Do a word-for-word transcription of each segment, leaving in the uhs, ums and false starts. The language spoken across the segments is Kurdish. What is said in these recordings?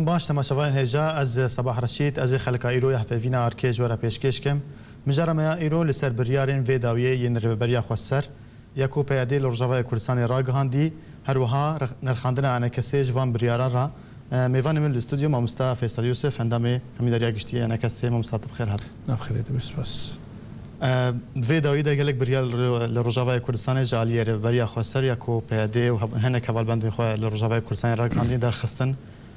Baş, temaşevanên hêja, ez Sabah Reşîd, ez ê xelka îro ya hevpeyvîna Arkê ji we re pêşkêş kim. Mijara me ya îro li ser biryarên vê dawiyê yên Rêveberiya Xweser ya ku P Y D li Rojavayê Kurdistanê ragihandî, her wiha re-, nirxandina E N K S'ê ji van biryaran re. E, mêvanê min li stûdyo mamosta Feysel Yûsif, endamê Hemîdariya Giştî ya E N K S'ê. Mamosta, tu bi xêr hat. Nav xêrê, te be, spas. E, di vê dawî de gelek biryar li, li Rojavayê Kurdistanê ji aliyê Rêveberiya Xweser ya ku P Y D û heb-, hinek hevalbendên xwe li Rojavayê Kurdistanê ragihandîn derxistin.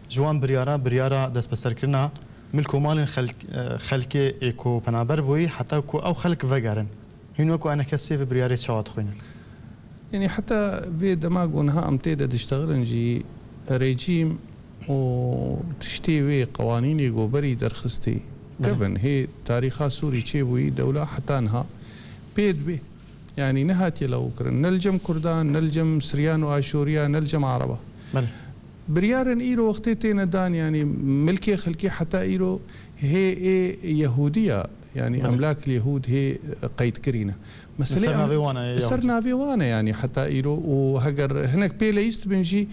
Ji wan biryara, biryara destbeserkirina milk û malên xelk-, e, xelkê ê ku penaber bûyî, heta ku ew xelk vegerin. Hûn wekî E N K S'ê vê biryarê çawa dixwînin? Yanî heta vê dema ku niha em tê de diştexilin jî, rejîm û tiştê wê, qewanînê ku berî derxistî, Belê. kevin hê tarîxa Sûrî çêbûyî, dewla heta niha pê dibe. Yanî nehatiye lewkirin. Ne li cem Kurdan, ne li cem Siryan û Aşûriya, ne li cem Ereba. Belê. Biryarên îro wextê têne dan, yanî milkê xelkê heta îro hê ê Yehûdiya, yanî Belê. emlak li Yehûd hê qeydkirî ne. Li ser navê wan e, li ser navê wan e, yanî heta îro û heger hinek pê leyîst bin jî,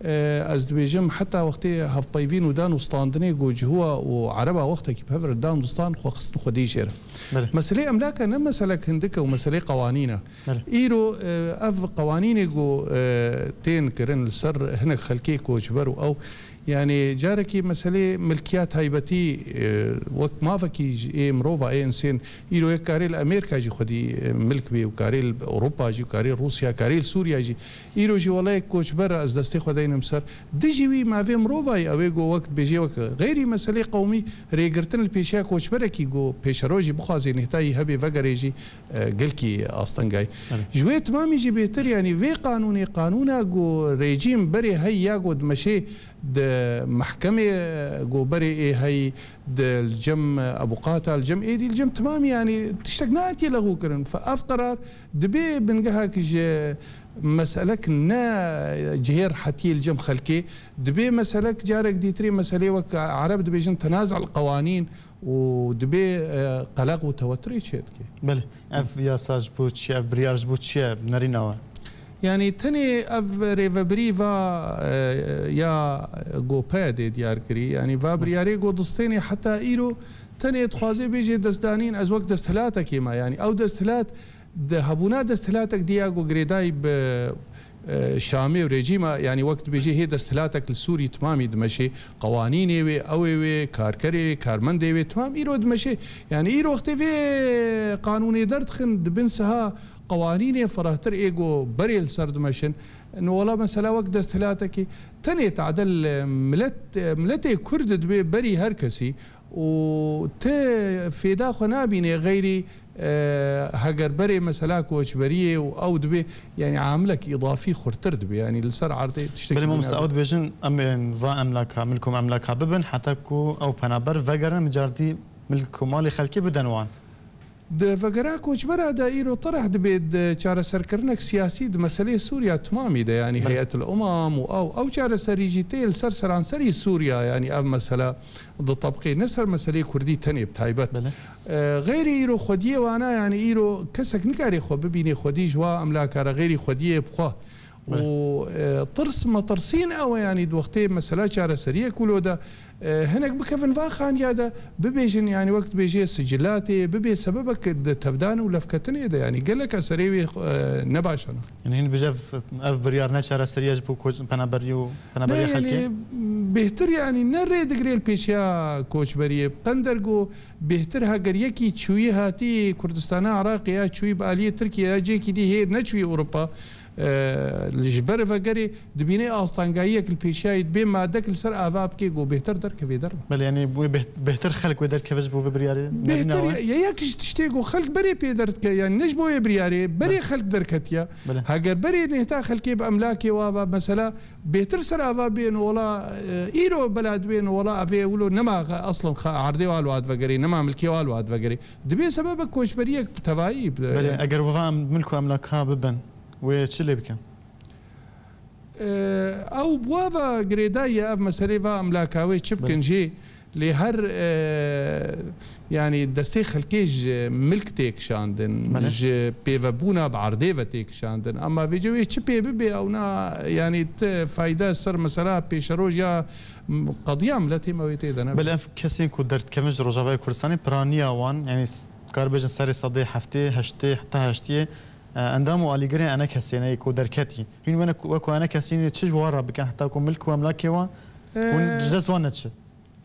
e, ez dibêjim heta wextê hevpeyvîn û dan û standinê ku cihûa û Ereba wextekî bi hev re dan û stan xwe xistin xwedî jê re. Belê. Meselê emlaka ne meselek hindik e û meselê qewanîn e. Belê. Îro, e, ev qewanînê ku, e, tên kirin li ser hinek xelkê koçber û ew, yanî carekî meselê milkiya taybetî, e, wek mavekî ji ê mirova, ê insên, îro yek karê li Amerîka jî xwedî, e, milk bê û karê li Ewropa jî û karê Rûsya, karê li Sûriya jî. Îro jî wela yek koçber ez destê xwe deynim ser. Dijî wî mavê mirovayî ew ê ku wek dibêjê wek xeyrî meselê qewmî rêgirtin li pêşiya koçberekî ku pêşerojî bixwazê nêhtayî hebê vegerê jî e, gelkî astengayî. Evet. Ji wê timamî jî bêhtir, yanî vê qanûnê, qanûna ku rejîm berê hey ya ku dimeşê di mehkemê, e, ku berê ê hey di li cem, e, ebuqata, li cem êdî, li cem timamî, yanî tiştek nehatiye lexûkirin. Fe-, ev qerar dibê bingehek ji meselek ne cihê rehetiyê li cem xelkê, dibê meselek carek dîtirê meselê wek Ereb dibêjin tenazul qewanîn, û dibê, e, qeleq û teweturê çêdike. Belê. Ev yasa ji bo çi ye? Ev biryar ji bo çi ye? Nerîna we? Yanî tenê ev rêvebirî va, e, ya ku P Y D diyar kirî. Yanî va biryarê ku distênê heta îro tenê dixwaze bêjê destdanîn, ez wek desthilatekê me. Yanî ew desthilat di hebûna desthilatek diya ku girêdayî bi e, Şamê û rejîma, yanî wek dibêjê hê desthilatek li Sûrî timamî dimeşê, qewanînê wê, ew ê wê, karkerê wê, karmendê wê, timam îro dimeşê. Yanî îro wextê vê qanûnê derdixin, di bin siha qewanînê ferahtir ê ku berê li ser dimeşin. Ni wela mesela wek desthilatekê tenê tadel milet, miletê Kurd dibê berî her kesî û ti fêda xwe nabînê xeyrî, e, heger berê mesela koçberiyê û ew dibê, yanî amilek îdafî xurtir dibê, yanî li ser erdê tiştekî Belê din mamoste, nabe. Ew dibêjin em ên va emlaka, milk û emlaka bibin heta ku ew penaber vegerin, min cardî milk û malê xelkê bidin wan. Di vegera koçbera de îro tereh dibê di çareserkirinek siyasî di meseleyê Sûriya timamî de, yanî Belê. Heyet el Umam û ew, ew çareserî jî tê li ser seranserî Sûriya, yanî ev mesela ditebqê, ne ser meseleyê Kurdî tenê bi taybet. Belê. E, xeyrî îro xwediyê wana, yanî îro kesek nikarê xwe bibînê xwedî ji wa emlaka re, xeyrî xwediyê bi xwe. Belê. Û, e, tirs metirsîn ew e, yanî di wextê mesela çareseriyê ku lo de, e, hinek bikevin va xaniya de, bibêjin, yanî wek dibêjê sicilatê, bibê sebebek di tevdan û lefketinê de, yanî gelek eserê wê, e, ne baş e. Yanî hîn bêje ev, ev biryar ne çareseriye ji bo koç-, penaberî û Ne, penaberî xelkê? Yanî bêhtir, yanî ne rê digirê li pêşiya koçberiyê. Qender ku bêhtir heger yekî çûyî hatî Kurdistana Iraqê ya çûyî bi aliyê Tirkiye ya cêkî dî hê neçûyî Ewropa, e, ji ber vegerê dibîne astangayiyek li pêşiyayî dibê madek li ser ava bikê ku bêhtir derkevê derve. Belê, yanî wê bêh-, bêhtir xelk wê derkeve ji bo vê biryarê? Bêhtir, ya, ya yek ji tiştê ku xelk berê pê derdike, yanî ne ji bo wê biryarê, berê Belê. Xelk derketiye. Belê. Heger berê nêhta xelkê bi emlakê wa ve, mesela, bêhtir ser ava bêne wela, e, îro bela dibêne wela, evê wilo nema xe-, aslan xe-, erdê wa li wa divegerê, nema milkê wa li wa divegerê. Dibê sebebek koçberiyek bi tevayî bi, Belê, eger wiva em milk û emlaka bibin, wê çi lê bikin? E, ew bi wa ve girêdayî ye, ev meselê va emlaka wê çi bikin Belê. Jê. Lê her, e, yanî destê xelkê ji milk tê kişandin, Belê. ji pêvebûna bi erdê ve tê kişandin. Ama vêce wê çi pê bibê, ew na, yanî ti fayda ser mesela pêşeroj ya, m-, qediya miletê me wê tê de nebe. Belê ev kesên ku derdikevin ji Rojavayê Kurdistanê piraniya wan, yanî s-, kar bêjin serê sedê heftê, heştê, heta heştiyê, e, endam û alîgirên enekesê ne ku derketî. Hûn wene ku, weko enekesî çi ji wan re bikin heta ku milk û emlakê wan, hûn E, ji dest wan neçi.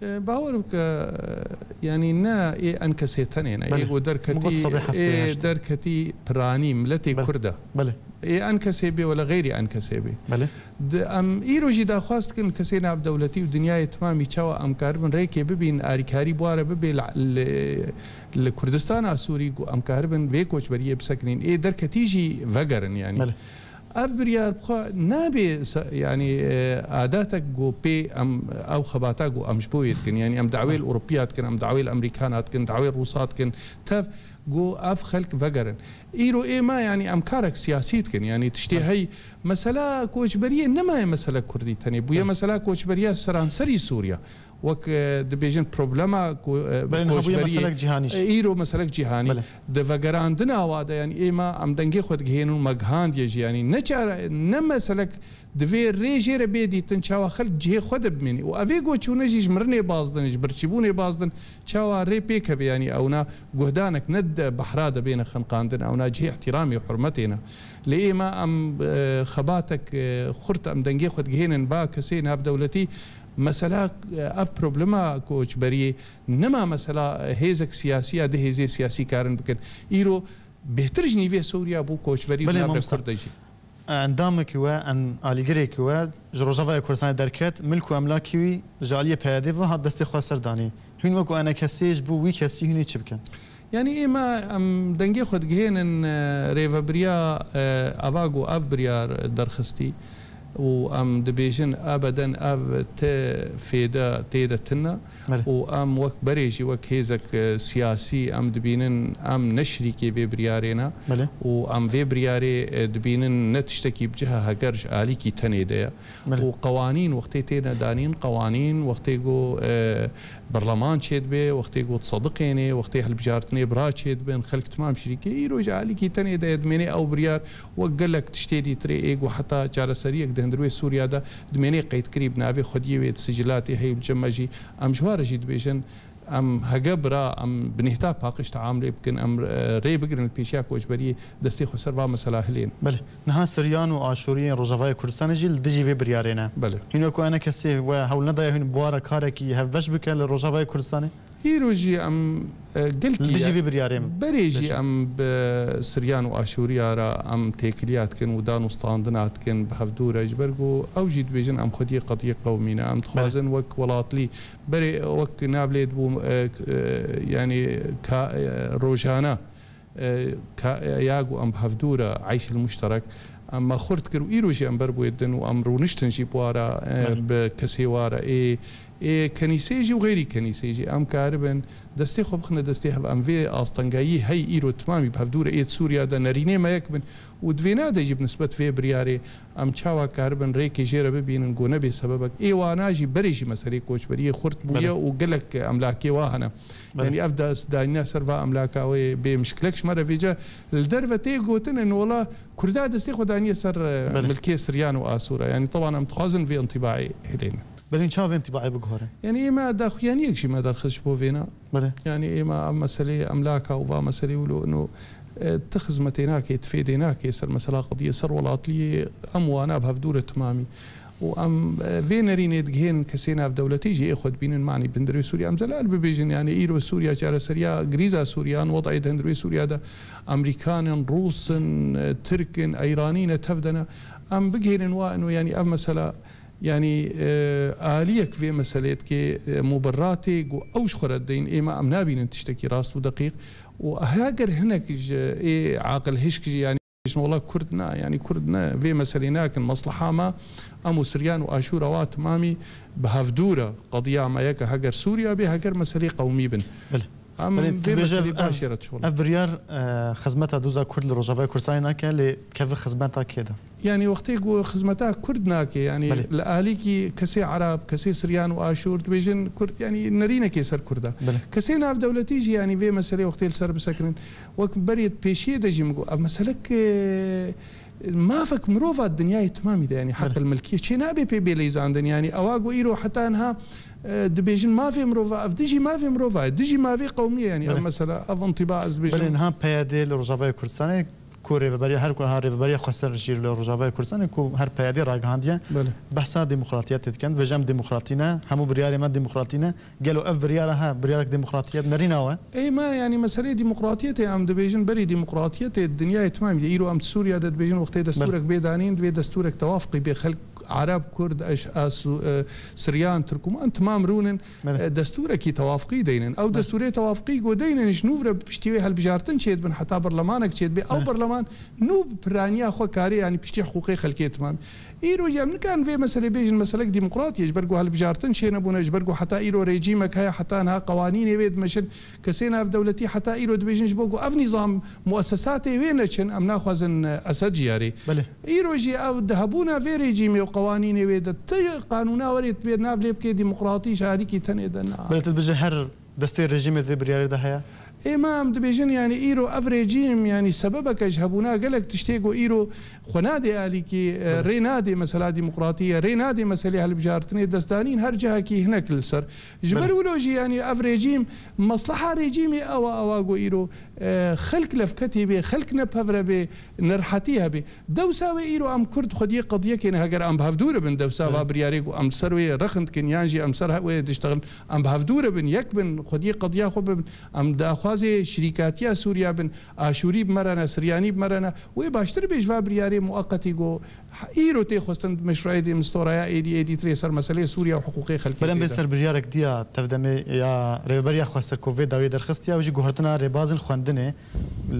E, bawer bike, e, yanî ne ê enkesê tenê ne. Belê. Ê ku derketî, Min got sedê heftê ê heştê. derketî piranî, miletê Belê. Kurd e. Belê. Ê enkesê bê wele xeyrî enkesê bê. Belê. Di, em îro jî daxwaz dikin kesê navdewletî û dinyayê timamî çawa em karibin rêkê bibîn, arîkarî bi ware bibê li, li, li Kurdistana Sûrî ku em karibin vê koçberiyê bisekinîn. Ê derketî jî vegerin yanî. Belê. Ev biryar bi xwe nabe se-, yanî, e, adatek ku pê em, ew xebata ku em ji bo wê dikin. Yanî em dawê li Ewropiya dikin, em dawê li Amerîkana dikin, dawê Rûsa dikin. Tev ku ev xelk vegerin. Îro ê me, yanî em karek siyasî dikin. Yanî tiştê Belê. hey, mesela koçberiyê nemaye mesele Kurdî tenê. Bûye Belê. mesela koçberiya seranserî Sûriya. Wek, e, dibêjin problema ku, e, Belê, niha bûye koçberiyê, meselek cîhanî jî. e, îro meselek cîhanî. Belê. Di vegerandina wa de, yanî êma em dengê xwe digihênin û me gihandiye jî, yanî ne çare, ne meselek divê rê jê re bê dîtin, çawa xelk cihê xwe de bimînî. Û evê ku çûne jî ji mirinê bazdin, ji birçîbûnê bazdin, çawa rê pê keve, yanî ewna guhdanek ne di behra de bêne xeniqandin, ewna cihê îhtîramê û hurmetê ne. Lê êma em, e, xebatek, e, xurt em dengê xwe digihênin ba kesê navdewletî, mesela, e, ev problema koçberiyê nema mesela hêzek siyasî ya du hêzê siyasî karin bikin. Îro bêhtir ji nîvê Sûriya bû koçberî û Belê, navre mamosta. Kurd de jî. Endamekî we, en, alîgirêkî we ji Rojavayê Kurdistanê derket, milk û emlakî wî ji aliyê P Y D'ê ve hat destê xwe ser danê. Hûn wekû enekesê ji bo wî kesî hûn ê çi bikin? Yanî êma em dengê xwe digihênin, e, rêvebiriya, e, ava ku ev biryar derxistî û em dibêjin ebeden ev ti fêde tê de tune Belê. û em wek berê jî wek hêzek, e, siyasî em dibînin em ne şirîkê vê biryarê ne Belê. û em vê biryarê, e, dibînin ne tiştekî bi cih e heger ji alîkî tenê de ye. Belê. Û qewanîn wextê têne danîn, qewanîn wextê ku, e, berleman çêdibe, wextê ku disediqêne, wextê hilbijartinê bira çêdibin, xelk timam şirîkê. Îro ji alîkî tenê de ye, dimênê ew biryar wek gelek tiştê dîtirê ê ku heta çareseriyek di hundir wê Sûriya de dimênê qeydkirî bi navê xwediyê wê di sicilatê heye û li cem me jî. Em ji wa re jî dibêjin, em hege bira, em bi nihta paqij teamulê bikin, em, e, rê bigirin li pêşiya koçberiyê destê xwe ser va mesela hilên. Belê. Niha Siryan û Aşûriyên Rojavayê Kurdistanê jî li dijî vê biryarê ne. Belê. Hîn wekû enekesê we hewl nedaye hûn bi wa re karekî hevbeş bike li Rojavayê Kurdistanê? Îro jî em, e, gelkî Li dijî ye. vê biryarê min. Berê jî Pêşî. em bi Siryan û Aşûriya re em têkiliya dikin û dan û standina dikin bi hevdû re, ji ber ku ew jî dibêjin em xwediyê qediyê qewmî ne. Em Belê. dixwazin wek welatlî, berê wek nav lê dibû, e, e, yanî ka, e, rojane, e, ka, e, ya ku em bi hevdû re eyşil muşterek, em me xurt kir û îro jî em ber wê din û em rûniştin jî bi wa re, e, Belê. bi kesê wa re. Ê, ê kenîseyê jî û xeyrî kenîseyê jî em karibin destê xwe bixine destê hev. Em vê astengayî hey îro timamî bi hevdû re ê di Sûriya de nerînê me yek bin û di vêna de jî bi nisbet vê biryarê em çawa karibin rêkê jê re bibînin ku nebê sebebek. Ê wana jî berê jî meselê koçberiyê xurt bûye Belê. û gelek emlakê wa hene. Belê. Yanî ev destdanîna ser va emlaka wê bê mişkilek ji me re vêce li derve tê gotin, in wela Kurda destê xwe daniye ser, e, Belê. milkê Siryan û Asûra. Yanî teban em dixwazin vê întîbaê hilênin. Belê, çawa vê întîbaê biguherin? Yanî ême daxuyaniyek jî me derxist ji bo vêna. Belê. Yanî ême ev meseleyê emlaka û va meseleyê wilo ino, e, ti xizmetê nake, ti fêdê nake ser mesela qediyê ser welatliyê em wana bi hevdû re timamî. û em, e, vê nerînê digihênin kesê navdewletî jî ê xwe dibînin manî bi hundirê Sûriya. Em zelal bibêjin, yanî îro Sûriya, çareseriya grîza Sûriyan, wedayê di hundirê Sûriya de Amerîkan in, Rûs in, e, Tirk in, Eyranî ne tev de ne. Em bigihênin wa ino, yanî ev mesela, yanî, e, aliyek vê meselê dike, e, muberatê ku ew ji xwe re dideyin, êma em nabînin tiştekî rast û deqîq. Û heger hinek ji ê aqil hişk jî, yanî, Wela Kurd ne, yanî Kurd ne, vê meselê nakin. Mesleha me, em û Siryan û Aşûra wa timamî bi hevdû re qediya me yek e. Heger Sûriya bê, heger meselê qewmî bin. Belê. Em Belê, vê tu dibêje meselê ev, başê re dişixulin. Ev biryar, e, xizmeta doza Kurd li Rojavayê Kurdistanê nake, lê keve xizmeta kê de? Yani wextê ku xizmeta Kurd nake, yani Belê. Li alîkî kesê Ereb, kesê Siryan û Aşûr, dibêjin Kurd, yani nerînekê ser Kurd e. Belê. Kesê navdewletî jî, yani vê meselê wextê li ser bisekinin. Wek berê pêşiyê de jî min got, ev meselek, e, mafek mirova dinyayê timamî de, yani Belê. Heqil milkiyê çê nabe pê bê leyzandin. Yani ewa got îro heta niha, e, dibêjin mafê mirova, ev dijî mafê mirova ye, dijî mafê qewmî ye, yani ev Belê. Mesela, ev intiba ez dibêjim. Belê, niha P Y D li Rojavayê Kurdistanê ku rêveberiya her ku ha rêveberiya xweser jî li Rojavayê Kurdistanê ku her P Y D ragihandiye Belê. Behsa demokratiyetê dikin, dibêje em demokratî ne, hemû biryarê me demokratî ne. Gelo ev biryara he, biryarek demokratiyet nerîna we? Ê me, yani meseleyê demokratiyetê em dibêjin berî demokratiyetê dinyayê timamî de. Îro em Sûriya de dibêjin wextê Belê. Destûrek bê danîn, divê destûrek tewafqî bê xelk Ereb, Kurd, eş, Asu-, e, Siryan, Tirkûman timam rûnin, Belê. E, destûrekî tewafqî deynin. Ew Belê. Destûrê tewafqî ku deynin ji nû re piştî wê hilbijartin çêdibin heta berlemanek çêdibê. Ew Belê. Berleman nû bi piraniya xwe karê, yani piştî hiqûqê xelkê timam. Îro jî em nikarin vê meselê bêjin meselek demokratî ye, ji ber ku hilbijartin çênebûne, ji ber ku heta îro rejîmek heye, heta niha qewanînê wê dimeşin. Kesê navdewletî heta îro dibêjin ji bo ku ev nîzam muessesatê wê neçin, em naxwazin, e, Esed jî yarê. Belê. Îro jî ew di hebûna vê rejîmê û qewanînê wê de ti qanûna werê tu bê nav lê bikê demokratî ji alîkî tenê de na. Belê, tu dibêjî her destê rejîmê di vê biryarê de heye? Ê me em dibêjin, yani îro ev rejîm, yani sebebeke ji hebûna gelek tiştê ku îro xwe nadê alîkî, e, Belê. Rê nadê mesela demokratiyê, rê nadê meselê hilbijartinê, destdanîn her cihekî hinek li ser. Ji ber Belê. Wilo jî, yani ev rejîm, mesleha rejîmê ew e, ewa ku îro, e, xelk levketê bê, xelk nepevre bê, nirhetî hebê. Dewsa wê îro em Kurd xwediyê qediyekê ne, heger em bi hevdû re bin, dewsa Belê. Va biryarê ku em ser wê rexin dikin, yan jî em ser wê diştexin, em bi hevdû re bin, yek bin, xwediyê qediya xwe bibin, em daxwazê şirîkatiya Sûriya bin, Aşûrî bi me re ne, Siryanî bi me re ne, wê baştir bê ji va biryarê mueqetî ku îro tê xwestin meşrueyê dê mistoraya êdî, êdî tirê ser meseleyê Sûriya û hiqûqê xelkê Belê em bê tê de. Ser biryarek diya tevdemê ya rêveberiya xwestir ku vê dawiyê derxistiya, ew jî guhertina rêbazên xwendinê.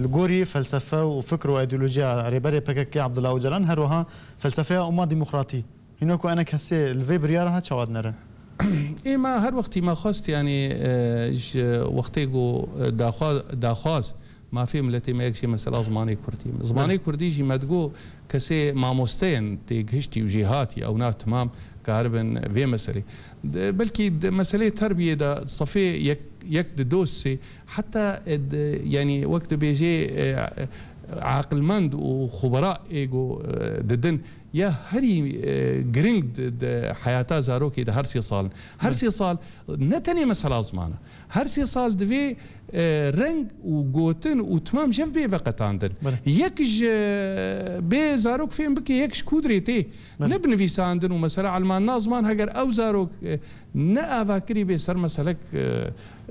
Li gorî felsefe û fikr û ideolojiya rêberê P K K Abdullah Ocalan, her wiha felsefeya Umma Demokratî. Hîno ku enekesê li vê biryara ha çawa dinerin? Ê me her wextî me xwest, yanî, e, ji wextê ku, e, daxwa-, daxwaz mafê miletê me yek jî mesela zimanê kurdî. Zimanê Belê. Kurdî jî me digo kesê mamosteyên têgihiştî û jêhatî ew na timam karibin vê meselê. De, belkî di meselê terbiyê de sefê yek, yek di dosê heta, e, di, yanî wek dibêjê, e, aqilmend û xubera êgo, e, didin ya herî, e, giring di, di heyata zarokê de her sê sal in. Her Belê. Sê sal ne tenê mesela ziman e. Her sê sal divê, e, reng û gotin û timam jev bê veqetandin. Belê. Yek ji bê zarok fêm bike, yek ji kudrê tê. Belê. Ne binivîsandin û mesela elmanna ziman heger ew zarok, e, ne avakirî bê ser meselek, e,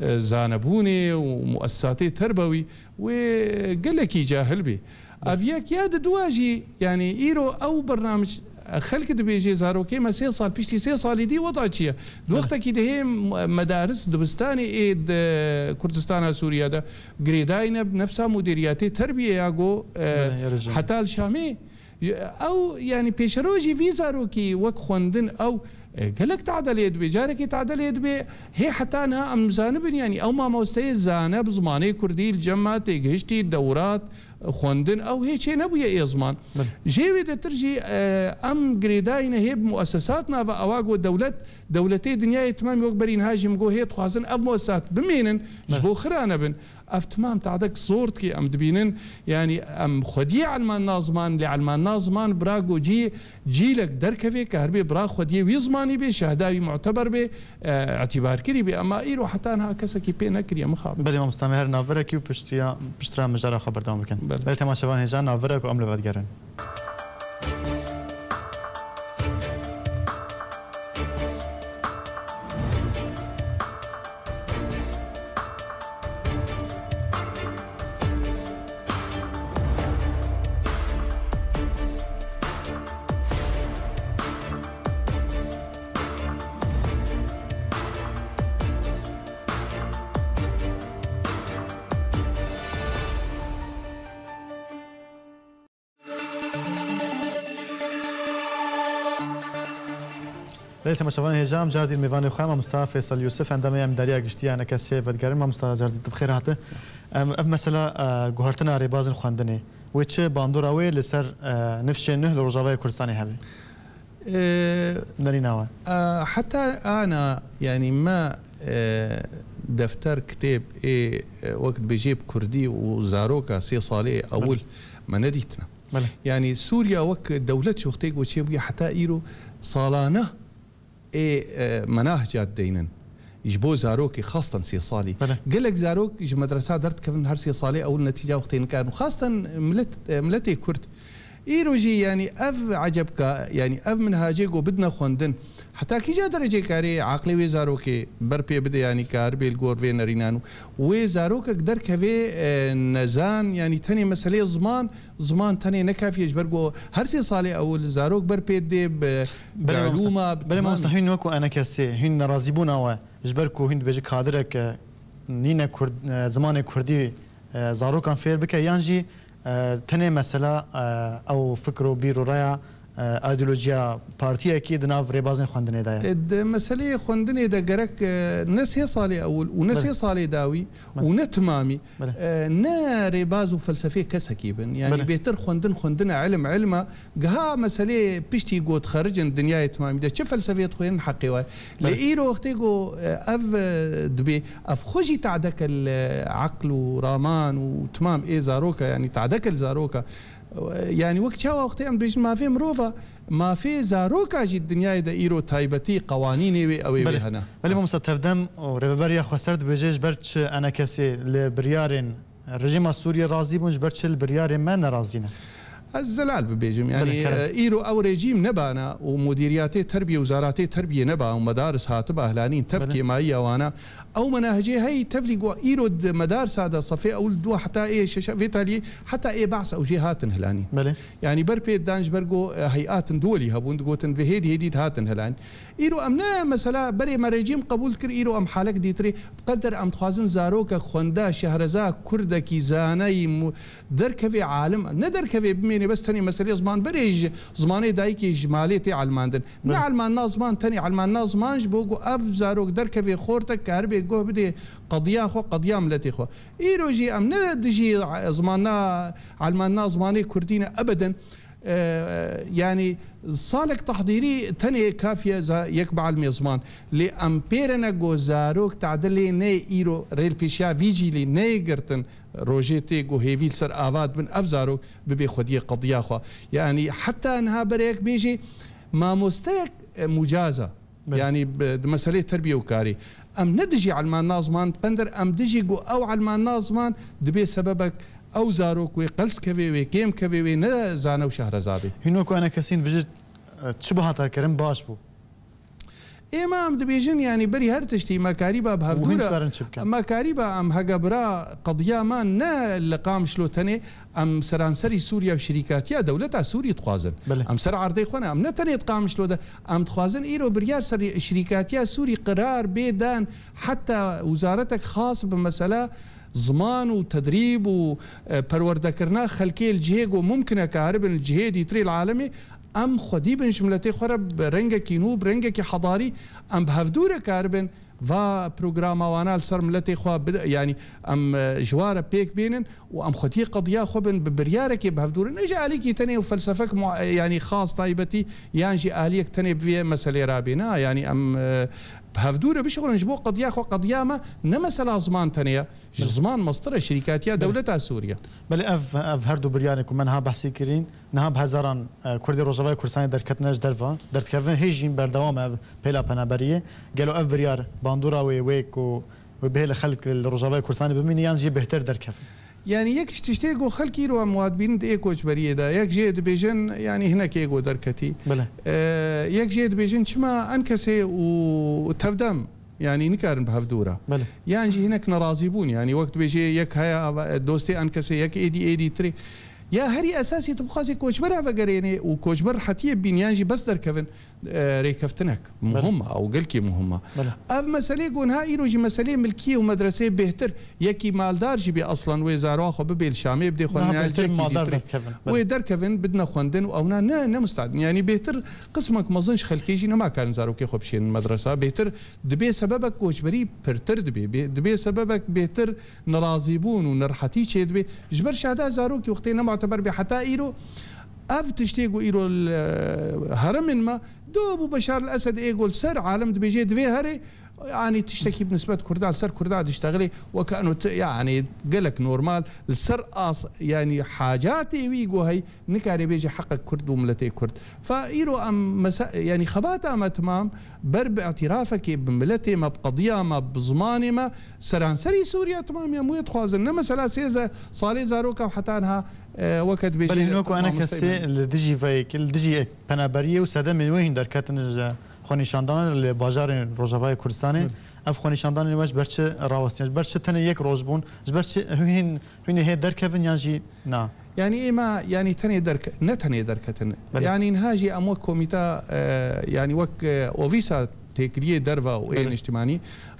e, zanebûnê û muessisatê terbewî, wê gelekî cahil bî. Belê. Ev yek ya di dua jî, yanî îro ew bernamij, e, xelk dibêjê zarokê me sê sal, piştî sê salî dî weda çi ye? Di Belê. Wextekî dihê m-, medaris dibistanê ê di Kurdistana Sûriye de girêdayî ne, nefsa mudiriyetê terbiyê ya go, e, Belê, ya rejîm. Heta li Şamê Ew, yanî pêşerojî vî zarokî wek xwendin ew, e, gelek tadel ê dibê. Carekê tadel ê dibê, hê heta niha em zanibin, yanî ew mamosteyê zane bi zimanê kurdî li cem me têgihiştî, dewrat, xwendin, ew hê çê nebûye ê ziman. Belê. Jê wê de tir jî, e, em girêdayî ne hê bi muessesat nava ewa got dewlet, dewletê dinyayê timam yok berî niha jî min got hê dixwazin ev muessesat bimênin, ji Belê. Bo xira nebin. Ev timam tadek zor dikê em dibînin, yanî em xwediyê elmanna ziman, lê elmanna ziman bira go cî-, cîlek derkevê ke herbê bira xwediyê wî zimanî bê, şehda wî muteber bê, e, îtîbarkirî bê. Ema îro heta niha kesekî pê nekiriye mixabin. Belê mamosta, me her navberekî û piştira, piştira mijara xwe berdewam bikin. Belê. Belê temaşevan hêja navberek û em li vedigerin. Belê temaşevanên hêja, em cardî mêvanê xwe mamosta Feysel Yûsif, endamê Endariya Giştî ya N K S'ê vedigerin. Mamosta cardî tu bi xêr hate. Em, ev mesela, e, guhertina rêbazên xwendinê. Wê çi bandora wê li ser, e, nifşên nuh li Rojavayê Kurdistanê hebe? E, Nerîna we. E, heta ana, yanî me, e, defter, kitêb ê, e, wek dibêjê bi kurdî û zaroka sê salê ewil me nedîtine. Belê. Yanî Sûriya wek dewlet ji wextê ku çêbûye heta îro salane ê, e, menahca dideynin. Ji bo zarokê xastan sê salî. Belê. Gelek zarok ji medresa derdikevin her sê salê ewil netîca wextê nikarin. Û xastan milet, e, miletê Kurd. Îro jî yanî ev ecebka, yanî ev minhacê ku bidine xwendin, heta kîja derecê karê aqlê wê zarokê ber pê bide, yanî karibê li gor vê nerînan û wê zarokek derkevê, e, nezan, yanî tenê meseleyê ziman, ziman tenê ne kafî ye, ji ber ku her sê salê ewil zarok ber pê dê bi, bi Belê mamosta. Elûma, bi Belê mamosta, timan. Hûn wekû N K S'ê, hûn nerazîbûna we, ji ber ku hûn dibêjin kadirek, e, nîne Kurd, e, zimanê Kurdî, e, zarokan fêr bike, yan jî, e, tenê mesela, e, ew fikr û bîr û raya, e, ideolojiya partiyekî di nav rêbazên xwendinê de ye? E, di meseleyê xwendinê de gerek, e, ne sê salê ewil û ne Belê. sê salê dawî Belê. û ne timamî, Belê. e, ne rêbaz û felsefê kesekî bin. Yanî Belê. bêtir xwendin xwendine, ilim ilma. Giha meselê piştî got xericin dinyayê timamî de çi felsefê dixwînin heqê we. Lê Belê. îro wextê ku, e, ev, e, dibê, ev xwe jî tadeke li eql û raman û timam ê zaroka, yanî tadeke li zaroka. E, yanî wek çawa wextê em dibêjin mafê mirova, mafê zaroka jî dinyayê de îro taybetî qewanînê wê ew ê Belê. wê hene. Belê mamosta, Tevdem û Rêveberiya Xweser dibêje ji ber çi N K S'ê li biryarên Rejîma Sûriyê razî bûn, ji ber çi li biryarê me nerazî ne? Ez zelal bibêjim, yanî, Belê, kerem. e, îro ew rejîm nebana û mudîriyatê terbiyê û zaratê terbiyê neba û medaris hatiba hilanîn tev Belê. kêmayiya wana. Ew menahicê hey tevlî ku îro di medarsa de sefê ew li dua heta ê şeşa vê taliyê heta ê behsa ew jê hatin hilanîn. Belê. Yanî ber pê dan ji ber ku, e, heyat in duwelî hebûn, digotin vê hêdî hêdî dihatin hilanîn. Îro em ne mesela berê me rejîm qebûl dikir, îro em halek dîtirê. Bi qeder em dixwazin zarokek xwenda, şehreza, kurdekî, zaneyî, mu-, derkevê alim, ne derkevê bimênê bes tenê meselê ziman, berê ji zimanê dayikê ji malê tê elmandin. Ne Belê. elmanna ziman, tenê elmanna ziman ji bo ku ev zarok derkevê xortek karibê guh bidê qediya xwe, qediya miletê xwe. Îro jî em ne dijî zimanna, elmanna zimanê kurdî ne ebeden. E, yanî salek tehdîrî tenê kafiye za-, yek bielmê ziman. Lê em pê re ne ku zarok tadilê neyê îro rêlpêşiya vî cîlî neyê girtin, rojê tê ku hêvî li ser ava dibin, ev zarok bibê xwediyê qediya xwe. Yanî heta niha berê yek bêjê mamosteyek, e, mucaza. Belê. Yanî bi, di meselê terbiyê û karî. Em ne dijî elmanna ziman, qender em dijî ku ew elmanna ziman dibê sebebek ew zarok wê qels kevê, wê kêm kevê, wê ne zane û şehreza bê. Hîn wekû N K S'ê dibêjit, e, çi bihata kirin baş bû. Êma em dibêjin, yanî berî her tiştî me karîba bi Û hûn hevdû re, dikarin çi bikin? me karîba em hege bira qediya me ne li Qamişlo tenê, em seranserî Sûriye bi şirîkatiya dewleta Sûrî dixwazin. Belê. Em ser erdê xwe ne, em ne tenê di Qamişlo de, em dixwazin îro biryar ser şirîkatiya Sûrî qirar bê dan, heta wizaretek xas bi mesela ziman û tedrîb û, e, perwerdekirina xelkê li cihê ku mumkin e karibin li cihê dîtirê li alemê, em xwedî bin ji miletê xwe re bi rengekî nû, bi rengekî hedarî, em bi hevdû re karibin va programa wana li ser miletê xwe bide, yanî em, e, ji wa re pêk bênin û em xwediyê qediya xwe bin bi biryarekê bi hevdû re, ne ji alîkî tenê û felsefek mua-, yanî xas taybetî yan jî aliyek tenê bi vê meselê rabê. Na, yanî em, e, bi hevdû re bişixulin ji bo qediya xwe. Qediya me ne mesela ziman tenê ye. Ji Belê. ziman mestir e, şirîkatiya Belê. dewleta Sûriye. Belê, ev, ev her du biryarên ku me niha behsî kirîn, niha bi hezaran, e, Kurdê Rojavayê Kurdistanê derketine ji derve, derdikevin hê jî berdewam e ev pêla penaberiyê. Gelo ev biryar bandora wê, wê ku wê bihêle xelk li Rojavayê Kurdistanê bimîne yan jî bêhtir derkevin? Yanî yek ji tiştê ku xelk îro em wa dibînin di ê koçberiyê de, yek jê dibêjin, yanî hinek ê ku derketî. Belê. E, yek jê dibêjin çima N K S'ê û Tevdem, yanî nikarin bi hevdû re. Belê. Yan jî hinek nerazî bûn, yanî wek dibêjê yek heye, ava, dostê N K S'ê, yek êdî, êdî tirê. Ya herî esasî tu bixwazî koçbera vegerênê û koçber hetiyê bîn yan jî bes derkevin. e, rêkeftinek muhim e û gelkî muhim e. Ev meselê ku niha îro jî meselê milkiyê û medreseyê bêhtir yekî maldar jî bê, aslan wê zarwa xwe bibê li Şamê bidê xwe niha bêhtir maldar derkevin, wê derkevin bidine xwendin û ewna ne, ne mustad. Yanî bêhtir qismek mezin ji xelkê jî nema karin zarokê xwe bişênin medresa. Bêhtir dibê sebebek koçberî pirtir dibê. Bê-, dibê sebebek bêhtir nerazîbûn û nerehetî çêdibê. Ji ber şada zarokî wextê nemuteber bê heta îro, ev tiştê ku îro li heremên me do bû Beşar el Esed ê ku li ser alem dibêjê divê herê, yanî tiştekî bi nisbet Kurda, li ser Kurda diştexilê, weke eno ti, yanî gelek normal, li ser as-, yanî hacatê wî ku hey, nikare bêje heqek Kurd û miletê Kurd. Fa îro em mese-, yanî xebata me timam ber bi îtirafekê bi miletê me, bi qediya me, bi zimanê me, seranserî Sûriye timam ya em wê dixwazin. Ne mesela sêzdeh salê zaroka û heta niha, e, weke dibêjê Belê, hîn wek ku ene kesê li dijî veyekî, li dijî penaberiyê û sedemên wê hîn derketin ji xwenîşandana li bajarên Rojavayê Kurdistanê. Ev xwenîşandanên we ji ber çi rawestîne? Ji ber çi tenê yek roj bûn? Ji ber çi hûn hîn, hûn ê hê derkevin yan jî na? Yanî êma, yanî tenê derke-, ne tenê derketin. Belê. Yanî niha jî em wek komîta, e, yanî wek, e, ovîsa têkiliyê derve û ê Belê. niştimanî,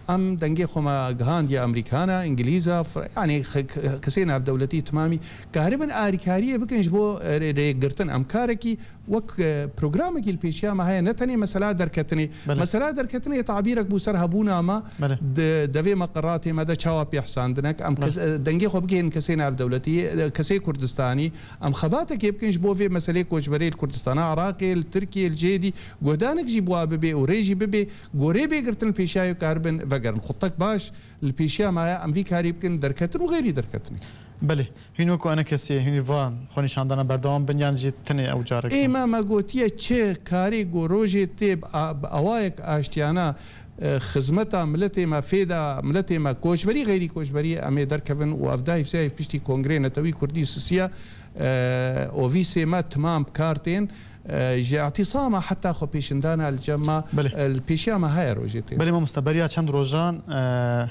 em dengê xwe me gihandiye Amerîkana, Îngilîza, Fr-, yanî xe-, ke-, kesê navdewletî timamî karibin arîkariyê bikin ji bo, e, rê-, rêgirtin. Em karekî wek, e, programekî li pêşiya me heye, ne tenê mesela derketinê. Belê. Mesela derketinê tabîrek bû ser hebûna me Belê. di devê me qeratê me de çawa pê hisandinek. Em kes-, Belê. e, dengê xwe bigihên kesê navdewletî, e, kesê Kurdistanî. Em xebatekê bikin ji bo vê meselê koçberê li Kurdistana Iraqê, li Tirkiyê, li cihê dî guhdanek jî bi wa bibê û rê jî bibê, gorê bê girtin li pêşiya wê karibin vegerin. Xutek baş li pêşiya me heye, em vî karî bikin, derketin û xeyrî derketinê. Belê. Hîn wek ku ene kesê, hîn va xwenîşandana berdewam bin yan jî tenê ew careke? Êma me gotiye çi karê ku rojê tê bi a-, bi awayek aştiyana, e, xizmeta miletê me, fêda miletê me, koçberî, xeyrî koçberî em ê derkevin û ev dayîf zayîf piştî Kongreyê Netewî Kurdî sisiya, e, ovîsê me timam bi kar tên, e, ji îtîsama heta xwe pêşindana li cem me, Belê. e, li pêşiya me heye rojê tê. Belê mamoste, beriya çend rojan, e,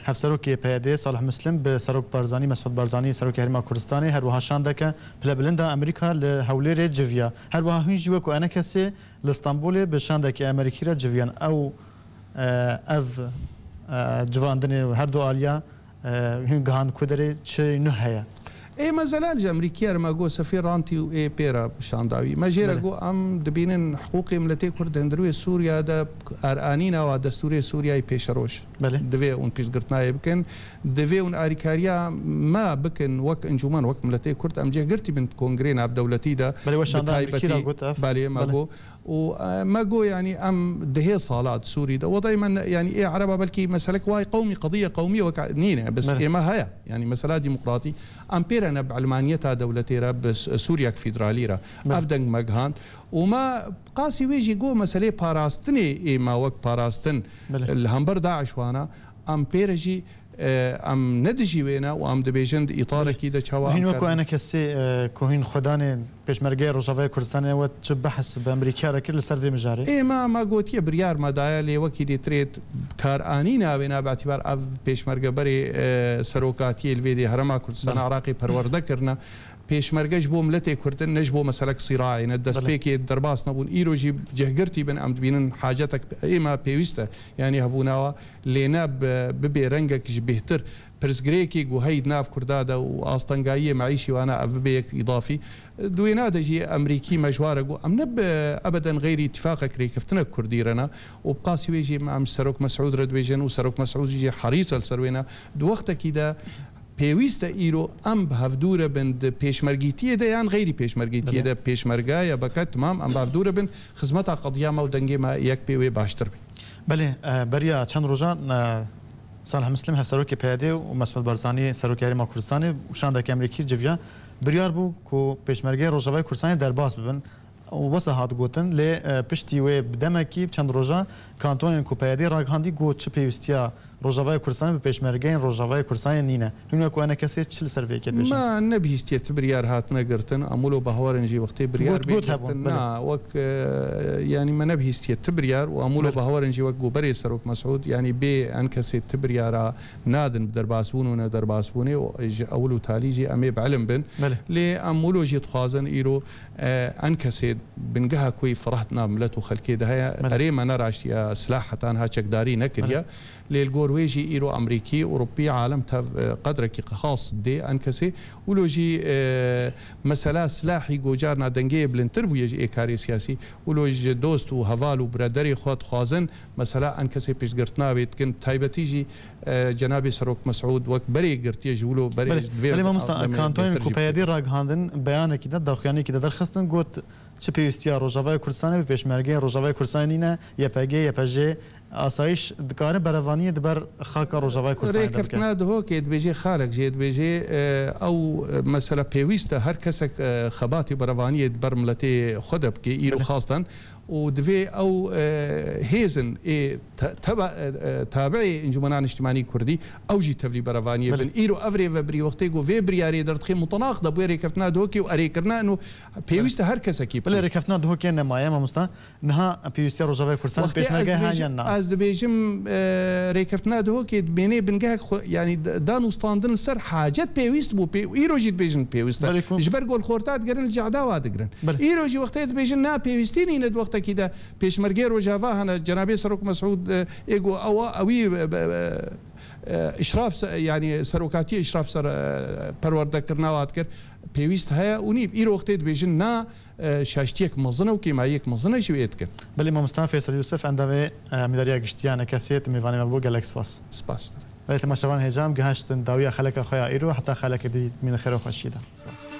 Hevserokê P Y D'ê Salih Muslim bi Serok Barzanî, Mesûd Barzanî, Serokê Herêma Kurdistanê, her wiha şandeke pilebilind a Amerîka li Hewlêrê civiya. Her wiha hûn jî wek ku enekesê li Stenbolê bi şandekî Amerîkî re civiyan. Ew, e, ev, e, civandinê her du aliya, e, hûn gihand ku derê çi nuh heye? Ê me zelal ji Amerîkî re me got sefîr Rantî û ê pê re şanda wî. Me jê re Belê. got em dibînin hiqûqê miletê Kurd di hundirê Sûriya de aranîna wa destûrê Sûriyayê pêşeroj. Belê. Divê hûn piştgirtina wê bikin. Divê hûn arîkariya me bikin wek encûmen, wek miletê Kurd. Em cihgirtî bin kongrê navdewletî de. Belê, we Bi şanda Amerîkî re taybetî got ev. Belê, me Belê. got. Û, e, me got, yanî em dihê sala di Sûrî de. Wedayê me ne, yanî ê Ereba belkî meselek wayê qewmî, qediye qewmî wek nîne. Bes Belê. ê me heye. Yanî mesela demokratî. Em pê re ne bi ilmaniyeta dewletê re, bi s-, Sûriyek federalî re. Belê. Ev deng me gihand. Û me qasî wê jî got meselê parastinê ê me wek parastin Belê. li hember DAIŞ wana. Em pê re jî, e, em ne dijî wê ne û em dibêjin di îtarekî de çawa Hîn em wek ku karin. ene kesê, e, ku hîn xwedanê Pêşmergeyê Rojavayê Kurdistanê we çi behs bi Amerîkiya re kir li ser vê mijarê? Ê me, me gotiye biryar me daye lê wekî dê tirêt karanîna wê ne bi îtîbar ev pêşmerge berê, e, serokatiyê li vê dê Herêma Kurdistana Belê. Iraqê perwerde kirine. Pêşmerge ji bo miletê Kurd in, ne ji bo meselek sîrayê ne. Belê. Destpêkê derbas nebûn. Îro jî cihgirtî bin, em dibînin hacetek ê me pêwîst e. Yanî hebûna wa lê ne bi, bibê rengek ji bêhtir pirsgirêkê ku hey di nav Kurda de û astengayiyê meîşî wana ev bibe yek îdafî. Di wêna de jî Amerîkî me ji wa re got, em ne bi ebeden xeyrî îtîfaqek rêkeftinek Kurdî re ne û bi qasî wê jî em ji Serok Mesûd re dibêjin û Serok Mesûd jî herîs e li ser wê ne. Di wextekî de pêwîst e îro em bi hevdû re bin di pêşmergîtiyê de yan xeyrî pêşmergîtiyê Belê. de, pêşmerga ya beke timam em bi hevdû re bin, xizmeta qediya me û dengê me yek pê wê baştir be. Belê, e, beriya çend rojan, e, Salih Muslim, Hevserokê P Y D û Mesûd Barzanî, Serokê Herêma Kurdistanê û şandeke Amerîkî civiya, biryar bû ku Pêşmergeyê Rojavayê Kurdistanê derbas bibin. Û wisa hat gotin, lê, e, piştî wê bi demekî, bi çend rojan, kantonên ku P Y D ragihandî got çi pêwîstiya Rojavayê Kurdistanê bi pêşmergeyên Rojavayê Kurdistanê nîne. Hûn wek ku enekesê çi li ser vê yekê dibêjin? Me nebihîstiye ti biryar hatine girtin. Em wilo bawerin jî wextê biryar Got, bê got girtin. hebûn, belê. Na, wek, e, yanî me nebihîstiye ti biryar û em wilo Belê. bawerin jî wek ku berê Serok Mesûd, yanî bê enekesê ti biryara nadin bi derbasbûn û ne derbasbûnê û ji ewil û talî jî em ê bi ilim bin. Belê. Lê em wilo jî dixwazin îro, e, enekesê bingeha ku yî firehtina milet û xelkê de heye. Belê. Erê me neraştiye silah heta niha çekdarî nekiriye. Belê. Lê li gor wê jî îro Amerîkî, Ewropî, alem tev, e, qedrekî xas dê Enkesê. Wilo jî, e, mesela silahî ku carna dengê yê bilindtir bûye ji êkarê siyasî. Wilo ji dost û heval û biraderê xwe dixwazin mesela Enkesê piştgirtina wê dikin. Taybetî jî, e, cenabê Serok Mesûd wek berê girtiye ji wilo berê. Belê, ji divê belê mamosta, demê kantonên bêhtir ku jî P Y D ragihandin beyanekî de, daxuyaniyekî de derxistin, got, çi pêwîstiya Rojavayê Kurdistanê bi pêşmergeyên Rojavayê Kurdistanê nîne, Y P G, Y P J, asayîş dikare berevaniyê di ber xaka Rojavayê Kurdistanê de bike. Rêkeftina Duhokê dibêje, xalek jê dibêje, e, ew, e, mesela pêwîst e her kesek, e, xebatê berevaniyê di ber miletê xwe de bike, îro Belê. Xastan. Û divê ew, e, hêzin ê te-, teba-, e, e, tabi'ê Encûmena Niştimanî Kurdî, ew jî tevlî berevaniyê Belê. Bin. Îro ev rêvebirî wextê ku vê biryarê derdixe mutenaq de bûye rêkeftina Duhokê û erêkirina ino pêwîst e her kesekî Belê, bike. Rêkeftina Duhokê nemaye, mamosta. Niha pêwîstiya Rojavayê Kurdistanê Wextê pêşmerge ez heye dibêjim, yan na? Ez dibêjim, e, rêkeftina Duhokê dibênê bingehek xwe, yanî d-, dan û standin li ser hacet pêwîst bû. Pê-, îro jî dibêjin pêwîst e. Belê ku Ji ber ku li xorta digerin li cehda wa digirin. Belê. Îro jî wextê dibêjin na pêwîstî nîne di wextekî de pêşmergeyê Rojava hene. Cenabê Serok Mesûd, e, ê got ewa, ewî, e, e, e, îşraf se-, yanî serokatiyê îşraf ser, e, perwerdekirina wa dikir. Pêwîst heye û nî. Îro wextê dibêjin na, e, şaştiyek mezin e û kêmayiyek mezin e jî wê dikin. Belê mamosta Feysel Yûsif, endamê, e, Amîdariya Giştî ya Enkesiyê, di mêvanê me bû, gelek spas. Spas. Belê temaşevan hêja em gihiştin dawiya xeleka xwe ya îro, heta xelekê dî mîne xêr û xweşiyê de. Spas.